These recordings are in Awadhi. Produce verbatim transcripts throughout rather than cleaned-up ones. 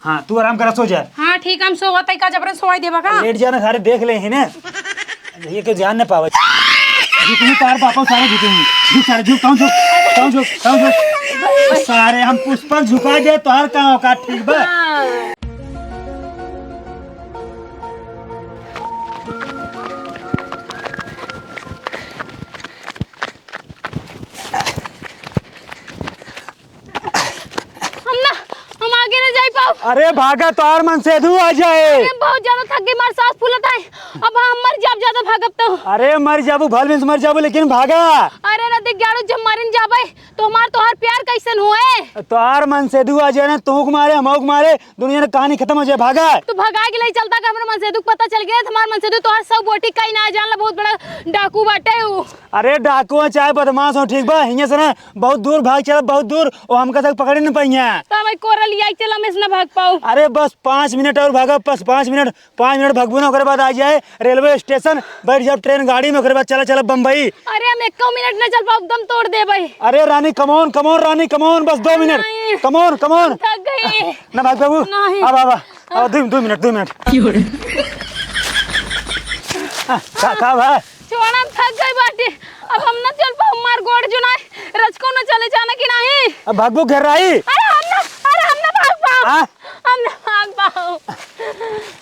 हाँ, तू आराम करा, सो जा। हाँ, ठीक, हम सोवत है, का जबरन सोवाई देबा का? लेट जाना, सारे देख ले ही ना। ये के जान न पावे। झुक नहीं, तार पापा सारे झुके हैं। झुक सारे, झुक, कौन झुक? कौन झुक? कौन झुक? सारे हम पुष्पक झुका दे, तोहार का औकात ठीक बा? हाँ। हम ना, हम आगे ना जाई पाओ। अरे भागा, तोहार मनसेधु आ जाए। अरे बहुत ज्यादा थक गई, मार सांस फूलत है। अब हम मर जाब, ज्यादा भागब तो। अरे मर जाबू, भल में से मर जाबू, लेकिन भागा। अरे नदी ग्याड़ू, जब मरिन जाबे तो हमार तोहार प्यार कैसन हुए? तोहार मनसेधु आ जाए ना, तोहू के मारे, हमहू के मारे, दुनिया में कहानी खत्म हो जाए, भागा। तू भगा के ले चलता का हमरा मनसेधु के पता चल गया, हमार मनसेधु तोहार सब बोटी कहीं ना जान ला, बहुत बड़ा डाकू बाटे उ। अरे डाकू हो चाहे बदमाश हो, ठीक बा, हियां से ना बहुत दूर भाग चला, बहुत दूर, वो हमका तक पकड़े न पाइया। तो भाई कोरा लिया चला, हम ऐसे ना भाग पाऊ। अरे बस पाँच मिनट और भागा, बस पाँच मिनट, पाँच मिनट भागबू ना, ओकरे बाद आ जाए रेलवे स्टेशन, बैठ जाओ ट्रेन गाड़ी में, ओकरे बाद चला चला बम्बई। अरे हम एको मिनट ना चल पाऊ, दम तोड़ देबे। अरे रानी, come on, come on रानी, come on, बस दो मिनट। नहीं। Come on, come on। थक गई। ना भाग बाबू। नहीं। अब, अब, अब, दो, दो मिनट, दो मिनट। हाँ, का, का बा? छोड़ा, हम थक गई बाटी। अब हम ना चल पाऊ, मार गोड़ जो ना, रचको ना चले जाना कि नहीं? अब भागबू घेराई? अरे हम ना, अरे हम ना भाग पाऊ। हाँ? हम ना भाग पाऊ।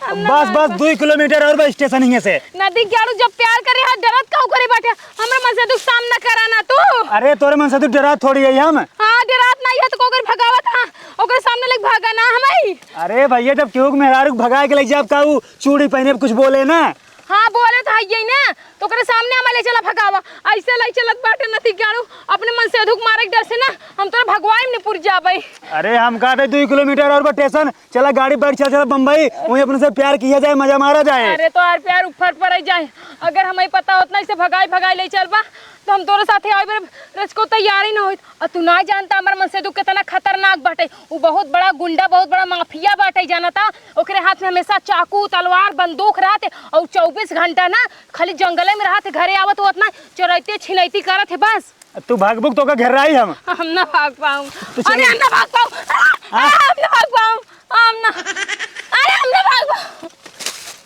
हम ना बस, भाग बस, पाऊ। दो किलोमीटर और बस स्टेशन हियां से। नदी ग्याड़ू जब प्यार करे, हाथ डरत काऊ करे बाटे? हमरा मनसेधु के सामना करा ना तू। अरे तोरे मनसेधु डरात थोड़ी है हम। हाँ, डरात नहीं है तो को अगर भगावत, हाँ, ओकरे सामने लेके भागा ना हमें। अरे भैया, जब केहू के मेहरारू के भगाए के लेके जाब का ऊ चूड़ी पहने पे कुछ बोले ना? हाँ, बोले तो है यही ना, तो ओकरे सामने हमें ले चला भगावा। ऐसे ले चलत बाटे नती ग्याड़ू, अपने मनसेधु के मारे के डर से ना, हम तोरा भगवाई में नहीं पुर जाबे। अरे हम कहते दो किलोमीटर और बा स्टेशन, चला गाड़ी बैठ, चल, चला बम्बई, वहीं अपने से प्यार किया जाए, मजा मारा जाए। अरे तोहार प्यार ऊपर पर जाए, अगर हमें पता होत ना इसे भगाई भगाई ले चलबा, तो हम तोरे साथे आवे बेर रचको तैयार ही ना होइत। और तू ना जानता हमार मनसेधु कितना खतरनाक बाटे। उ बहुत बड़ा गुंडा, बहुत बड़ा माफिया बाटे, जानता? ओकरे हाथ में हमेशा चाकू, तलवार, बंदूक रहते और चउबीस घंटा ना खाली जंगले में रहते, घरे आवत होत ना, चोरैती छिनैती करत है बस। तू भागबू तो का घेराई हम? हम ना भाग पाऊँ। तू चल। अरे हम ना भाग पाऊँ। हाँ? अरे हम ना भाग पाऊँ। हम ना, अरे हम ना भाग पाऊँ।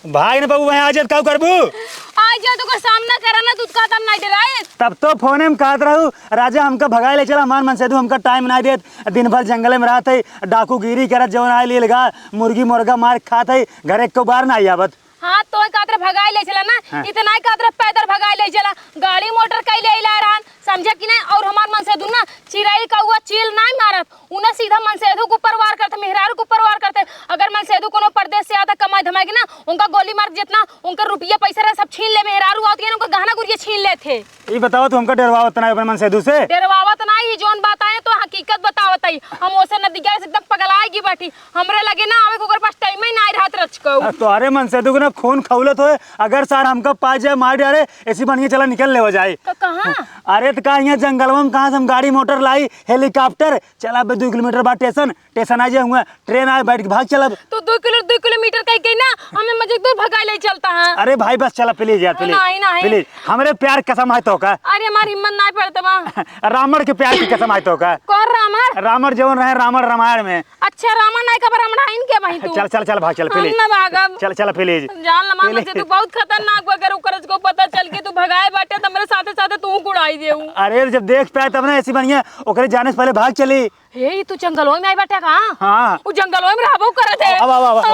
भाग न पाबू, वहीं आ जात, का करबू? आ जा, तो का सामना करा ना, तू का तब नहीं डराए। तब तो फोने में कहत रहू, राजा हमका भगाए ले चला, हमार मनसेधु हमका टाइम नहीं देत, दिन भर जंगले में रहत है, डाकूगिरी करत, जवन आए लीलगा, मुर्गी मुर्गा मार खात है, घरे एको बार नहीं आवत। हाँ, तो कहत रहे भगाए ले चला ना, हाँ। इतना ही कहत रहे पैदल भगाए ले चला, गाड़ी मोटर कई ले अइला रहन, समझा कि नहीं? और हमार मनसेधु ना चिरई कौआ चील नहीं मारत, उन्हें सीधा मनसेधु के ऊपर वार करते, मेहरारू के ऊपर वार करते। अगर मनसेधु कोनो परदेस से आता कमाई धमाई के ना, उनका गोली मार, जितना उनका रुपया पैसा रहे सब छीन ले, मेहरारू आवत के ना, उनका गहना गुरिया छीन लेते। ई बताओ, तू हमका डेरवावत ना अपने मनसेधु से? डेरवावत ना ही, जौन बात आए तो हकीकत बतावत आई। हम ओसे नदिया से एकदम पगलाए की बाटी, हमरे लगे ना आवे के ओकर पास टाइम ही ना रहत रचकऊ। आ, तोहरे मनसेधु के ना खून खौलत होए, अगर सार हमका पा जाए, मार डारे, ऐसी बढ़िया चला निकल लेवा जाए। तो कहाँ? अरे तो का यहाँ जंगलवा में कहाँ से हम गाड़ी मोटर लाई, हेलीकॉप्टर, चला बे दो किलोमीटर बाद स्टेशन, स्टेशन आ जाए हुआ, ट्रेन आए, बैठ के भाग चलब। तो दो किलो, दो किलोमीटर कह के ना हमें मजे दूर भगा ले चलता है। अरे भाई बस चला प्लीज यार, प्लीज। नहीं, नहीं। प्लीज, हमरे प्यार कसम है तो का। अरे हमारी हिम्मत नहीं पड़ता बा। रावण के प्यार की कसम है तो का। कौन रावण? रावण जवन रहे रावण रामायण में। अच्छा, रामा नायका पर हमरा इनके वहीं तू। चल, चल, चल, भाग, चल, हम प्लीज। ना भागब। चल, चल, प्लीज। जान लमान प्लीज। से तू बहुत खतरनाक बा, अगर ओकर को पता चल के तू भगाए बाटे, त हमरे साथे, साथे तू गुड़ाई देऊ। अरे, जब देख पाए तब ना, ऐसी बढ़िया, ओकरे जाने से पहले भाग चली। हे, ई तू जंगलों में आई बाटे का? हाँ। उ जंगलों में रहबो करत है। अब, अब, अब, अब।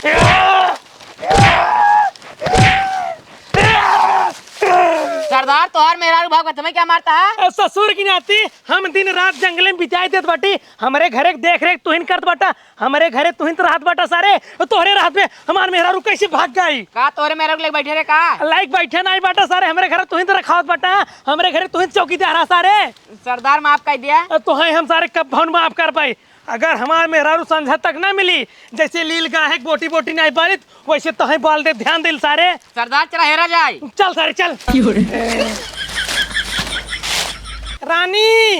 हाँ। सरदार, तोहार मेहरारू भाग, तुम्हें क्या मारता है? ए, ससुर की नाती, हम दिन रात जंगले में बिताई देत बाटी, हमरे घरे के देख रेख तुहिन करत बाटा, हमरे घरे तुहिन त रहत बाटा सारे, तोहरे रहत में हमार मेहरारू कैसे भाग गई? का तोहरे मेहरारू के लेके बैठे रहे का? लाइक बैठे नहीं बाटा सारे, हमरे घरे तुहिन त रखावत बाटा, हमरे घरे तुहिन चौकीदार है सारे। सरदार माफ कर दिया। अब तोहे हम सारे कब भवन माफ कर पाई? अगर हमार मेहरारू संझा तक ना मिली, जैसे लील गाय है, बोटी बोटी नहीं बालित, वैसे तोहे बाल दे, ध्यान दिल सारे। सरदार चला हेरा जाए। चल सारे चल। रानी,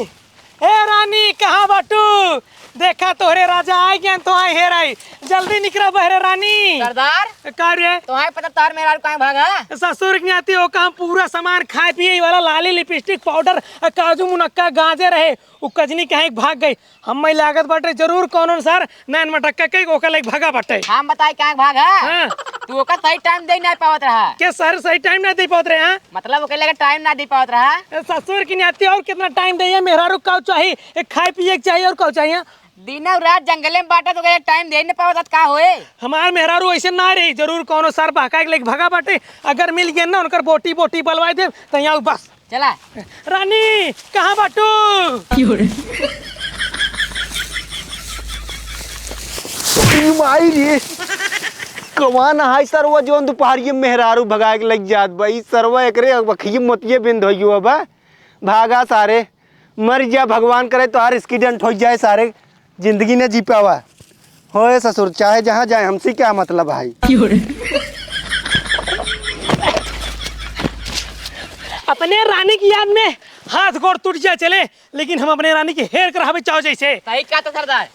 ए रानी, कहाँ बाटू? देखा तोहरे राजा आइ गया, तो आए हेर आई। जल्दी निकरा बहरे रानी। सरदार, का रे? तोहाई पता तोहार मेहरारू काहे भागा? ससुर के नाती ओका हम पूरा सामान खाए पिए वाला लाली, लिपस्टिक, पाउडर, काजू, मुनक्का, गाजर रहे, उ कजनी कहे भाग गई। हम्मे लागत बाटे जरूर कौनो सर नैन मटक्का के ओका लइके भागा बाटे। हम बताई काहे भागा? हाँ। तू ओका सही टाइम दे नाहीं पावत रहा। के सर सही टाइम ना दे पावत रहे, हाँ? मतलब ओके लगे टाइम ना दे पावत रहा। ए, ससुर के नाती और कितना टाइम दे? मेहरारू का चाही, एक खाए पिए के चाही और का चाही, हाँ? दिन और रात जंगले में बाटा तो ओके टाइम दे न पावत, का होए? हमार मेहरारू ऐसे ना रही, जरूर कौनो सर बहकाए के लइके भागा बाटे। अगर मिल गया ना उनकर बोटी बोटी बलवाए दे, तो यहाँ बस। चला। रानी, कहाँ बाटू? ई माई रे, कौन हाय सरवा जौन दुपहरिये मेहरारू भगाए के लग जात बा? ई सरवा एकरे अखिये मोतिये बिंद होइयो अब। भागा सारे, मर जा, भगवान करे तोहार accident होइ जाए सारे। जिंदगी न जी पावा। होए ससुर, चाहे जहाँ जाए, हमसे क्या मतलब है? अपने रानी की याद में हाथ गोड़ टूट जाए चले, लेकिन हम अपने रानी के हेर कर हवे चाहो जैसे। सही कहा तो सरदार।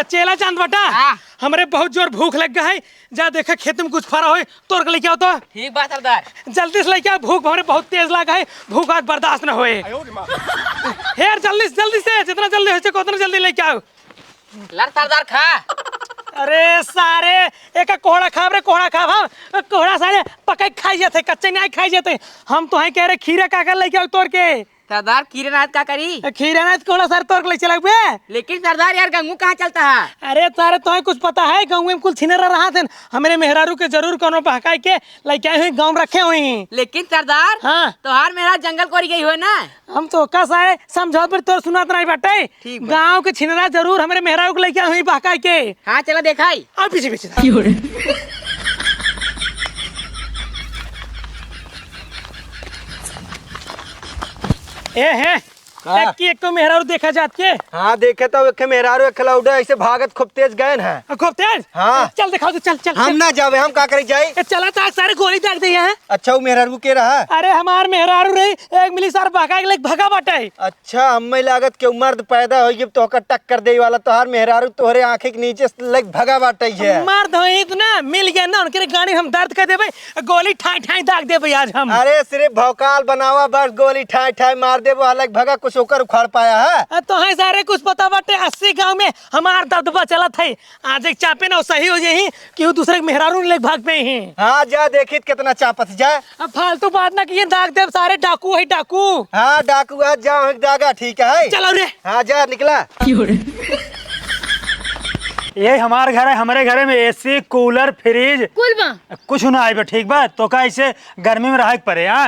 चेला चांद बटा, हाँ। हमरे बहुत जोर भूख लग गया है, जा देखा खेत में कुछ फरा होए, तोड़ के लेके आओ तो। ठीक बा सरदार। जल्दी से लेके आओ, भूख हमरे बहुत तेज लगा है, भूख आज बर्दाश्त न होए। हेर जल्दी से, जल्दी से, जितना जल्दी हो सके उतना जल्दी लेके आओ। लड़ सरदार खा। अरे सारे, एक कोहड़ा खाब रे, कोहड़ा खाब हम। कोहड़ा सारे पकाई खाई जाते, कच्चे नहीं खाई जाते। हम तो हैं कह रहे खीरा का कर लेके आओ तोड़ के। सरदार खीरे नाथ का करी? खीरे नाथ कोहड़ा सारे तोड़ के ले चला बे। लेकिन सरदार यार गंगू कहाँ चलता है? अरे सारे तोहे कुछ पता है, गंगू में कुल छिनरा रहा थे, हमरे मेहरारू के जरूर कोनो बहकाई के लेके आए हुए गाँव में रखे हुए हैं। लेकिन सरदार हाँ। तोहार मेहरारू जंगल कोरी गई हुए ना? हम तो का सारे समझौत पर तोर सुनात नहीं बाटे। ठीक बा। गाँव के छिनरा जरूर हमरे मेहरारू के लइका हुई बहकाई के। हाँ, चला देखाई। आ पीछे, पीछे। ए, हैं? का? एक की एक तो मेहरारू देखा जात के। हाँ, देखे तो एक मेहरारू, एक लौंडा ऐसे भागत खूब तेज गए हैं। आ, खूब तेज? हाँ। चल दिखाओ तो, चल, चल, हम चल। ना जावे, हम का करे जाई? ए, चला तो सारे गोली दाग दे यहाँ। अच्छा, वो मेहरारू के रहा? अरे, हमार मेहरारू रही, एक मिली सार बहका के लेके भगा बाटे। अच्छा, हमें लागत के मर्द पैदा होइ गए तो ओकर टक्कर देइ वाला, तोहार मेहरारू तोहरे आँखी के नीचे से लेके भगा बाटे है। मर्द हो इतना मिल गया ना, उनके गाड़ी हम दर्द कर देबे, गोली ठाई ठाई दाग देबे आज हम। अरे, सिर्फ भौकाल बनावा बस, गोली ठाई ठाई मार देबो, हालांकि भगा कुछ ओकर उखाड़ पाया है। आ, तोहे सारे कुछ पता बाटे, अस्सी गाँव में हमार दबदबा चलत है। आज एक चापे ना सही हो जाही कि वो दूसरे के मेहरारू लेके भाग पे ही। हाँ, जा देखित कितना चापत जा। अब फालतू बात ना किए, दाग देब सारे डाकू है डाकू। हाँ, डाकू आज जा, वहीं दागा, ठीक है। चलो रे। हाँ, जा निकला। ये हमार घर है, हमरे घरे में एसी, कूलर, फ्रिज कुल बा। कुछ ना आइबे, ठीक बा? तो का ऐसे गर्मी में रहे के पड़े, हाँ?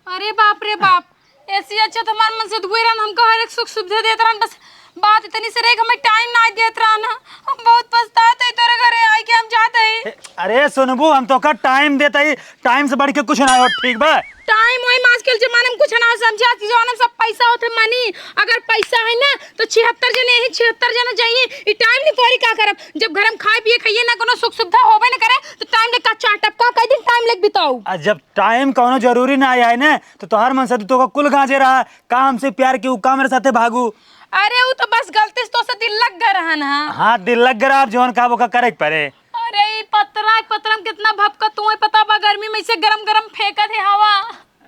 अरे बाप रे बाप, एसी अच्छा तो हमार मन से दुए रहन, हमका हर एक सुख सुविधा देत रहन, बस बात इतनी से रहे कि हमें टाइम ना देत रहन। हम बहुत पछतात है तोरे घरे आई के, हम जात है। ए, अरे सुनबू, हम तोका टाइम देत ही, टाइम से बढ़ के कुछ ना हो, ठीक बा? टाइम वही आजकल जमाने में कुछ ना हो समझा, जमाने में सब पैसा होते मनी, अगर पैसा है ना तो छिहत्तर जने यही छिहत्तर जने जाइए, ई टाइम नहीं पहरी का करब? जब घर में खाए पिए खाइए ना कोनो सुख सुविधा होबे न करे तो टाइम ले का चाटब का, कई दिन टाइम ले बिताऊ? आ जब टाइम कौनो जरूरी ना आया है ना, तो तोहार मन से तो तोका कुल गांजे रहा, का हमसे प्यार की, उ का मेरे साथे भागू? अरे, उ तो बस गलती से तोसे दिल लग गए रहन हा। हाँ, दिल लग गए रहा, अब जौन का ओका करे के पड़े। अरे, ई पतरा, पतरा में कितना भपका, तुम्हें पता बा, गर्मी में इसे गरम गरम फेंकत है हवा।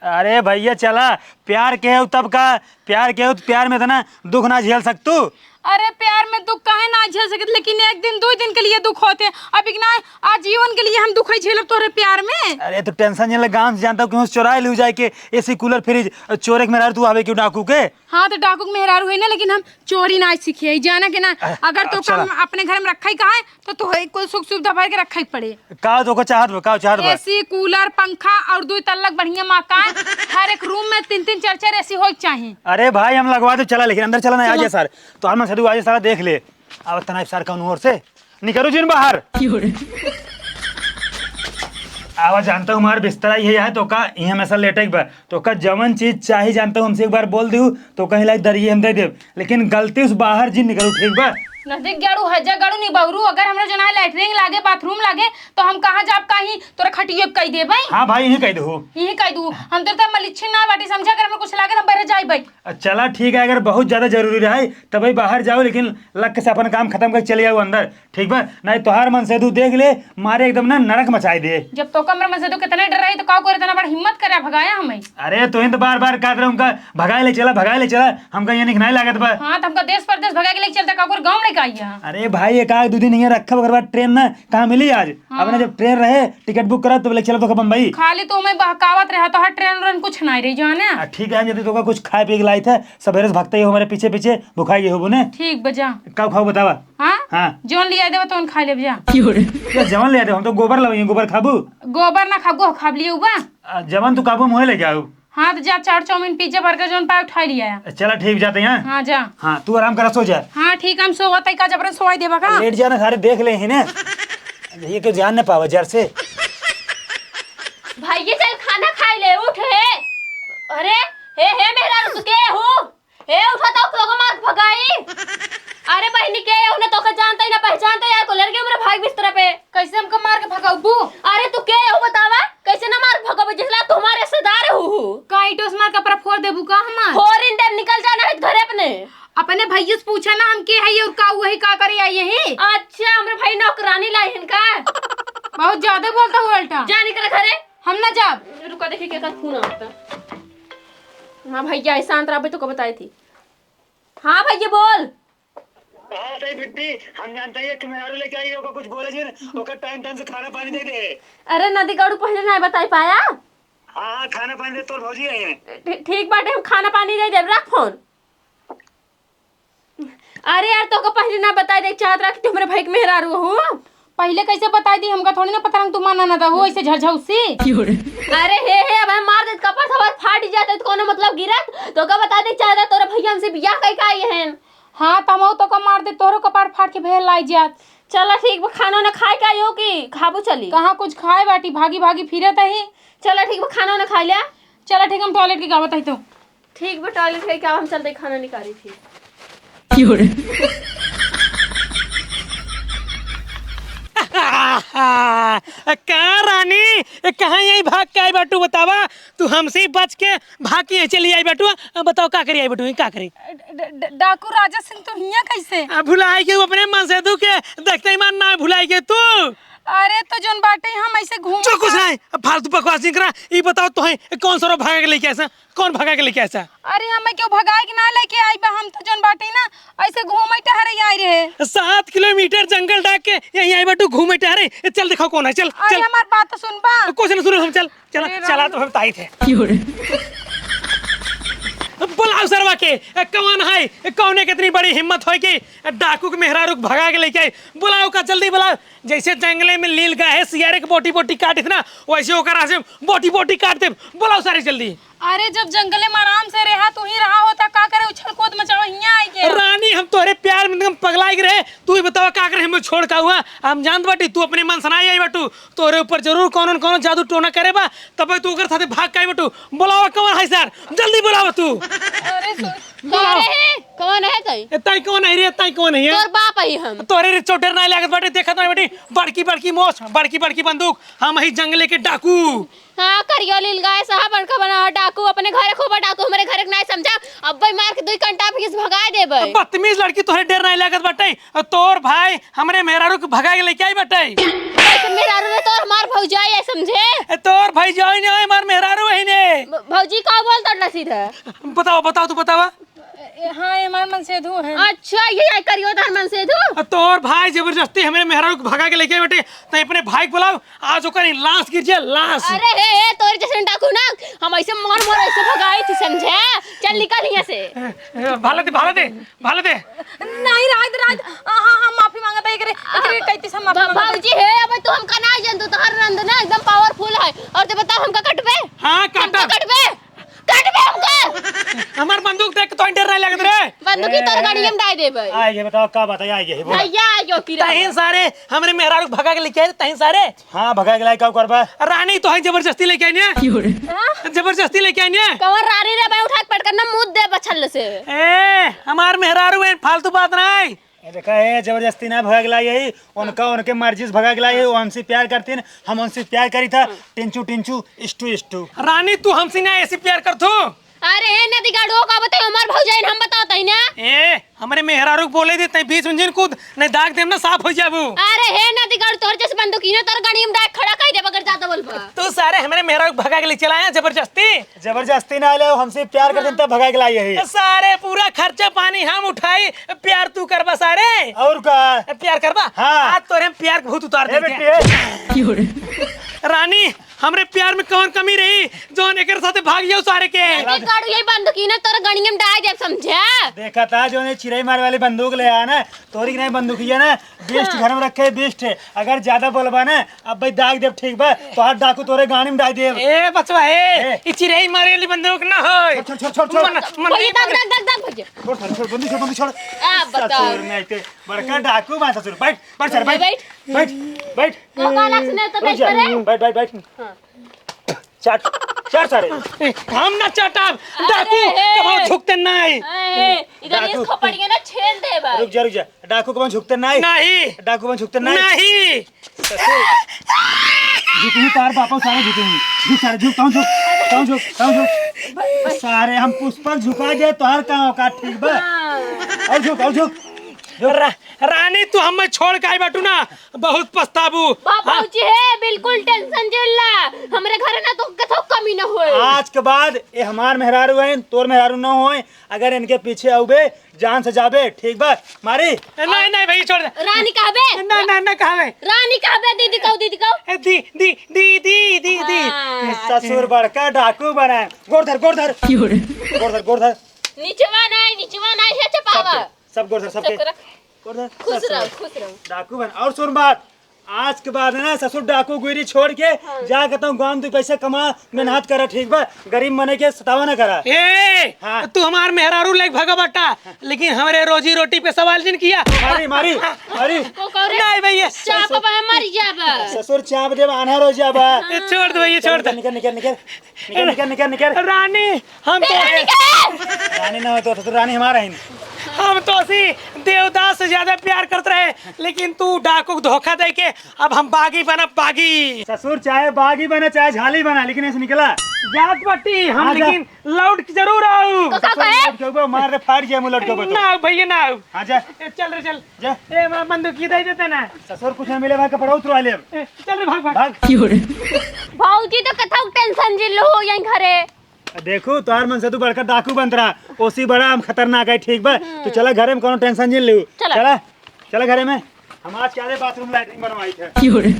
अरे भैया, चला, प्यार के हो तब का, प्यार के हो तो प्यार में इतना दुख ना झेल सकतू। अरे प्यार में दुख काहे ना झेल सकत, लेकिन एक दिन, दो दिन के लिए दुख होते, अब इतना आजीवन के लिए हम दुख ही झेलब तोहरे प्यार में। अरे तो टेंशन नहीं ले, गांव से जानता हूँ कि चोराए ले जाए के एसी कूलर फ्रिज, चोरे के मेहरारू तू आवे क्यों डाकू के? हाँ तो डाकू के मेहरारू है ना, लेकिन हम चोरी ना सीखे, जाना के ना। अ-, अगर तो अच्छा। काम अपने घर में रखा ही कहा है तो तोहरे कुल सुख सुविधा भर के रखा ही पड़े। का तो को चाहत बा, का चाहत बा? एसी, कूलर, पंखा और दो तल्लक बढ़िया मकान, हर एक रूम में तीन तीन चार चार एसी होए के चाही। अरे भाई, हम लगवा दे, चला, लेकिन अंदर चला ना, आ चला। जा सर। तो हम सर, आ जा सारा, देख ले। अब तना सर कौन ओर से निकलू जिन बाहर। आवा, जानता हूँ हमार बिस्तरा ये है, तो का यहाँ में सर लेटे के बा, तो का जवन चीज चाही जानता हूँ हमसे एक बार बोल दू, तो कहीं लाइक दरिये हम दे देब, लेकिन गलती से बाहर जिन निकलू, ठीक बा? नजदीक गाड़ू, हज्जा गाड़ू, निबहरू, अगर हमरा जो ना लैट्रिन लागे, बाथरूम लागे, तो हम कहाँ जाब, कहीं तोरा खटियो पे कही देबै। हाँ भाई, यहीं कही देहू। यहीं कही दू। हम तो तब मलिच्छी ना बाटी, समझा, अगर हमरा कुछ लागे, तो हम बहरे जाइबै। अ, चला ठीक है, अगर बहुत ज्यादा जरूरी रहे, तबै बाहर जाओ, लेकिन लक से अपन काम खतम कर चले आओ अंदर, ठीक बा? नहीं तोहार मनसेधू देख ले, मारे एकदम ना नरक मचाई दे। जब तोका हमरा मनसेधू कितने डर रही, तो का करे इतना बड़ा हिम्मत करे भगाया हमें? अरे, तोहिन तो बार-बार कहत रहे, उनका भगाए ले चला, भगाए ले चला, हमका ये निक नहीं लागत बा। हाँ, तो हमका देश परदेश भगाए के लेके चलता, का ओकर गाँव में लेके आई है? अरे भाई, एक आध दो दिन यहाँ रखब, ओकर बाद ट्रेन ना कहाँ मिली आज? हाँ। अपने जब ट्रेन रहे, टिकट बुक करा, तब लेके चला तोका बम्बई। खाली तू हमें बहकावत रहा, तोहार ट्रेन व्रेन कुछ नहीं रही, जाने? आ, ठीक है, हम जब तोका कुछ खाए पिए के लाई थे, सवेरे से भगते ही हो हमारे पीछे पीछे, भुखाई गए हो बोने। ठीक बा, जा। का खाओ बतावा? हाँ? हाँ। जौन लिया देबा, तौन खा लेब जा। ये जवन ले आते, हम तो गोबर लावे, गोबर खाबू? गोबर ना खाबू, खाब लिए बा। आ, जवन तू काबू मुँहे ले जाऊ। हाँ, तो जा, चाट, चाउमीन, पिज्जा, बर्गर जौन पाए, उठा लिया। चला ठीक, जाते हैं। हाँ, जा। हाँ, तू आराम करा, सो जा। हाँ, ठीक, हम सोवत है, का जबरन सोवाई देबा का? लेट जाना, सारे देख ले ही ना। ये क्यों ध्यान न पावा जर से। भाई, ये चल खाना खाई ले, उठ हे। अरे, हे, हे, मेहरारू, तू के हो? ए, उठा तो, तोका मार के भगाई। अरे बहिनी, के हो ना, तोका जानता ही ना पहचानता यार, को लड़ गया मेरे भाई बिस्तर पे। कैसे हमका मार के भगाऊ? अरे तू के हो बतावा, कैसे ना मार के भगावे, जिसला तुम्हारे रिश्तेदार हो। का ईंटों से मार के अपना फोड़ देबू का हमार? फोड़ इन दे, निकल जाना है घरे अपने। अपने भैया से पूछा ना हम के है और का वही का करे आई यही। अच्छा, हमरे भाई नौकरानी लाई हन का? बहुत ज्यादा बोलता हो अल्टा। जा निकल घरे। हम ना जाब। रुका, देखी के का फोन आता। हाँ भैया, शांत रहबे तो को बताई थी। हाँ भैया, बोल। हाँ, सही बिट्टी, हम जानते हैं कि मेहरारू लेके आई, ओकर कुछ बोले जिन, ओकर टाइम टाइम से खाना पानी दे दे। अरे नदी गड़ू, पहले ना बताई पाया। हाँ, हाँ, खाना पानी दे, तोर भौजी आई है। ठी-, ठीक बाटे, हम खाना पानी दे देब, रख फोन। अरे यार, तोका पहले ना बताई दे, चाहत रहा कि तू हमरे भाई के मेहरारू हो। पहिले कैसे बताई दी? हमका थोड़ी ना पता रहा तू माना ना दहू, ऐसे झरझौसी। अरे हे, हे, अब हम मार देत, कपार सवार फाट जात, तो कोनो मतलब गिरत? तोका बता दे, चाहता तोरा भैया हमसे बियाह कई का आई हन। हाँ, तमहू तोका मार दे, तोहरो कपार फाट के भेल लाई जात। चला ठीक बा, खाना ना खाए के आयो कि खाबू चली? कहाँ कुछ खाए बाटी, भागी भागी फिरत ही। चला ठीक बा, खाना ना खाए लिया। चला ठीक, हम टॉयलेट के गावत ही तो। ठीक बा, टॉयलेट करके आओ, हम चलते खाना निकाली फिर। क्यों रे? का रानी, कहाँ यही भाग के आई बाटू बतावा? तू हमसे ही बच के भाग के यहीं चली आई बाटू। अब बताओ का करी आई बाटू, का करी? ड-, ड-, ड-, डाकू राजा सिंह, तू हियाँ कैसे? आ, भुलाई के अपने मनसेधू के, देखते ही मन ना भुलाई के तू। अरे तो जोन बाटे हम ऐसे घूम चुप, कुछ नहीं, अब फालतू बकवास नहीं करा। ई बताओ तो है, कौन सा भागा के लेके ऐसा? कौन भगा के लेके आया? अरे, हमें क्यों भगाए के ना लेके आई बा? हम तो जौन बाटे ना, ऐसे घूमे टहरे आई रहे। सात किलोमीटर जंगल डाक के यहीं आई बाटू घूमे टहरे। ए, चल दिखाओ कौन है, चल, अरे, चल। हमार बात तो सुन बा। कुछ नहीं सुनो हम, चल, चला, अरे, चला राम। तो हम ताई थे। क्यों रे? बुलाओ सरवा के, ए, कौन है? ए, कौने के इतनी बड़ी हिम्मत होई कि डाकू के मेहरारू के भगा के लेके आई? बुलाओ का, जल्दी बुलाओ। जैसे जंगले में लील गाय है, सियारे के बोटी बोटी काटित ना, वैसे ओकरा से बोटी बोटी काट देब। बुलाओ सारे जल्दी। अरे, जब जंगले में आराम से रहा, तू ही रहा होता, का करे उछल कूद मचावा हियां आई के? रानी, हम तोहरे प्यार में एकदम पगलाई के रहे। तू ही बतावा का करे, हमें छोड़ का हुआ? हम जानत बाटी, तू अपने मन से ना आई बाटू, तोहरे ऊपर जरूर कौनो न कौनो जादू टोना करे बा, तब तू ओकर साथे भाग के आई बाटू। बुलावा कौन है सर, जल्दी बुलावा तू। अरे, सुन। कौन है? कौन है तई? ए, तई कौन है रे? तई कौन है? तोर बाप है हम। तोरे रे चोटेर नहीं लागत बाटे, देखत नहीं बाटी, बड़की बड़की मोछ, बड़की बड़की बंदूक, हम ही जंगले के डाकू। हाँ, करियो लील गाय साहब, बड़का बना डाकू, अपने घरे खोबा डाकू, हमरे घरे के नहीं समझा, अब्बे मार के दुई कंटा भीस भगाए देबे। बदतमीज लड़की, तोहरे डेर नहीं लागत बाटे। तोर भाई हमरे मेहरारू के भगा के लेके आई बाटे। कैसे मेहरारू रे तोर? हमार भौजाई है, समझे? ए, तोर भौजाई नहीं, हमार मेहरारू है ने। भ-, भौजी का बोल तड़ला सीधा? बताओ, बताओ, तू बतावा। ए, हाँ, ये हमार मनसेधू है। अच्छा, ये आई करियो तार मनसेधू? आ, तोर भाई जबरदस्ती हमरे मेहरारू के भगा के लेके आई बाटे, तो अपने भाई के बुलाओ, आज ओकर लाश गिर जाए, लाश। अरे हे, हे, तोरे जैसे डाकू ना, हम ऐसे मार मार ऐसे भगाई थी, समझे? चल निकल यहाँ से। ए, ए, भाला दे, भाला दे, भाला दे। नहीं, राज, राज, हाँ, हाँ, हम माफी मांगत है, एकरे, एकरे कहती से हम माफी ब-, मांगत है। भौजी हे, अब तू हमका ना जान, तू तोहर नंद ना एकदम पावरफुल है। और ते बताओ हमका कटबे? हाँ, काटा। हमका कटबे? कटबे हमका। हमार बंदूक देख के तो डर नहीं लगत रे। बंदूकी तोर गाड़िया में डाल देबे। आइगे, बताओ का बात है, आइगे, बोला। भैया, आइगे, ओकी रे। तहिन सारे, हमरे मेहरारू के भगा के लेके आए, तहिन सारे। हाँ, भगा के लाई, का करबा? रानी तो है, जबरदस्ती लेके आई ने। क्यों रे? हाँ? जबरदस्ती लेके आई ने। कवर रानी रे, मैं उठा के पटकना मुद दे बछल से। ए, हमार मेहरारू है, फालतू बात नहीं। देखा है, जबरदस्ती ना भगा के लाई है, उनका, उनके मर्जी से भगा के लाई है। वो हमसे प्यार करतीन, हम उनसे प्यार करी था। टिंचू टिंचू, इष्टू इष्टू। रानी, तू हमसे ना ऐसे प्यार करथू। अरे हे नदीगाड़ू, का बताई, हमार भौजाइन हम बतावत हई ना। ए, हमरे मेहरारू के बोले दे, तई बीच में जिन कूद, नहीं दाग देम ना, साफ हो जाबू। अरे हे नदीगाड़ू, तोर जैसे बंदूकी ना, तोर गणी में डाक खड़ा कई देब अगर ज्यादा बोलबा। तू सारे हमरे मेहरारू के भगा के ले चला आया जबरदस्ती। जबरदस्ती ना ले, हमसे प्यार करतीन तब भगा के लाई है। सारे पूरा खर्चा पानी हम उठाई, प्यार तू करबा सारे। और का? प्यार करबा? हाँ। आज तोरे हम प्यार के भूत उतार ए देते बेटी, हैं। ए। रानी, हमरे प्यार में कौन कमी रही, जौन एकर साथे भाग जाओ सारे के? अरे गाड़ू, यही बंदूकी ना तोर गणिये में डाल देब, समझा? देखा था, जौन ये चिरई मारे वाली बंदूक ले आया ना, तोरी की नहीं बंदूकिया ना, बेस्ट घर में रखे, बेस्ट है। अगर ज्यादा बोलबा ना, अब भाई दाग देब, ठीक बा? तोहार डाकू तोरे गाड़ी में डाल देब। ए बचवा, ए, ए। ई चिरई मारे वाली बंदूक ना होय। छोड़, छोड़, छोड़, छोड़, छोड़। मन, मन भैया, नहीं दाग, मारे। दाग, दाग, दाग, भैया। छोड़, छोड़, छोड़, बंदूक छोड़, बंदूक छोड़। आ, बताओ। ससुर नहीं थे, बड़का डाकू बा ससुर। बैठ, बैठ सर, बैठ, बैठ। बैठ, बैठ। वो काला सुने तो रुक बैठ जा। करे। बैठ, बैठ, बैठ। हाँ। चाट, चाट सारे। ए, हम ना चाटब, अरे, डाकू, ए। कबो झुकते नहीं। ए, इधर डाकू। इसको पड़िए ना, छेल दे बा। रुक जा, रुक जा। डाकू कबो झुकते नहीं। नहीं। डाकू कबो झुकते नहीं। नहीं। ससुर। झुकही तार बापा सारे झुकही। झुक सारे, झुक, ताऊ झुक, ताऊ झुक, ताऊ झुक। सारे हम पुष्पक झुका दे, तोहार का औकात ठीक बा? हाँ। और झुक, और झुक। रा-, रानी, तू हमें छोड़ के आई बाटू ना, बहुत पछताबू। बा-, हाँ? बाबूजी हे, बिल्कुल tension जिन ला, हमरे घरे ना तो कथो कमी न होए। आज के बाद ये हमार मेहरारू हैं, तोर मेहरारू न होए। अगर इनके पीछे आउबे, जान से जाबे, ठीक बा? मारी। ए, नहीं, नहीं भैया, छोड़ दे। रानी कहबे? ना, ना, ना कहबे। रानी कहबे, दीदी कहो, दीदी कहो। ए, दी, दी, दी, दी, दी। हाँ। ससुर बड़का डाकू बना है। गोड़ धर, गोड़ धर। क्यों रे? गोड़ धर, गोड़ धर। निचवा नहीं, निचवा नहीं है, चपावा। सबके, सब गोड़ धर, सबके। सबके रख। गोड़ धर, खुश ससुर। रहो, खुश रहो। डाकू बन। और सुन बात, आज के बाद ना ससुर डाकू गुइरी छोड़ के हाँ। जा कहता हूँ गाँव में तू पैसे कमा, मेहनत करा, ठीक बा? गरीब मने के सतावा ना करा। ए, हाँ। तू हमार मेहरारू लेके भगा बाटा, लेकिन हमरे रोजी रोटी पे सवाल जिन किया। मारी, मारी, मारी। को कहो रे? नहीं भैया। चाप बा, मर जाबा। ससुर चाप देबा, आन्हर हो जाबा। ए, छोड़ दे भैया, छोड़ दे। निकल, निकल, निकल, निकल। निकल, निकल, निकल, निकल। रानी, हम तो रानी के? रानी ना हो तो, तो रानी हमारा ही। हम तो असी देवदास से ज्यादा प्यार करत रहे, लेकिन तू डाकू के धोखा दे के अब हम बागी बनब, बागी। ससुर चाहे बागी बना, चाहे झाली बना, लेकिन ऐसे निकला। जात बाटी हम, हाँ, जा। लेकिन लौट के जरूर आऊ। तो का ससुर कहे? लौट के आऊ, मार रे, फाड़ जाए मुंह लौट के आऊ तो। ना आऊ भैया, ना आऊ। हाँ, जा। ए, चल रे, चल। जा। ए, माँ, बंदूक ये दे देते ना। ससुर कुछ ना मिले भाई, कपड़ा उतरवा ले अब। ए, चल रे, भाग, भाग। भाग। क्यों रे? भौजी तो कथौ tension जिन लो हो यहीं घरे। देखू, तोहार मन से तू बड़का डाकू बनत रहा, ओसी बड़ा हम खतरनाक है, ठीक बा? हम्म। तू चला घरे में, कोनो tension जिन लेऊ। चला। चला, चला घरे में। हम आज क्या रे bathroom latrine बनवाई थे। क्यों रे?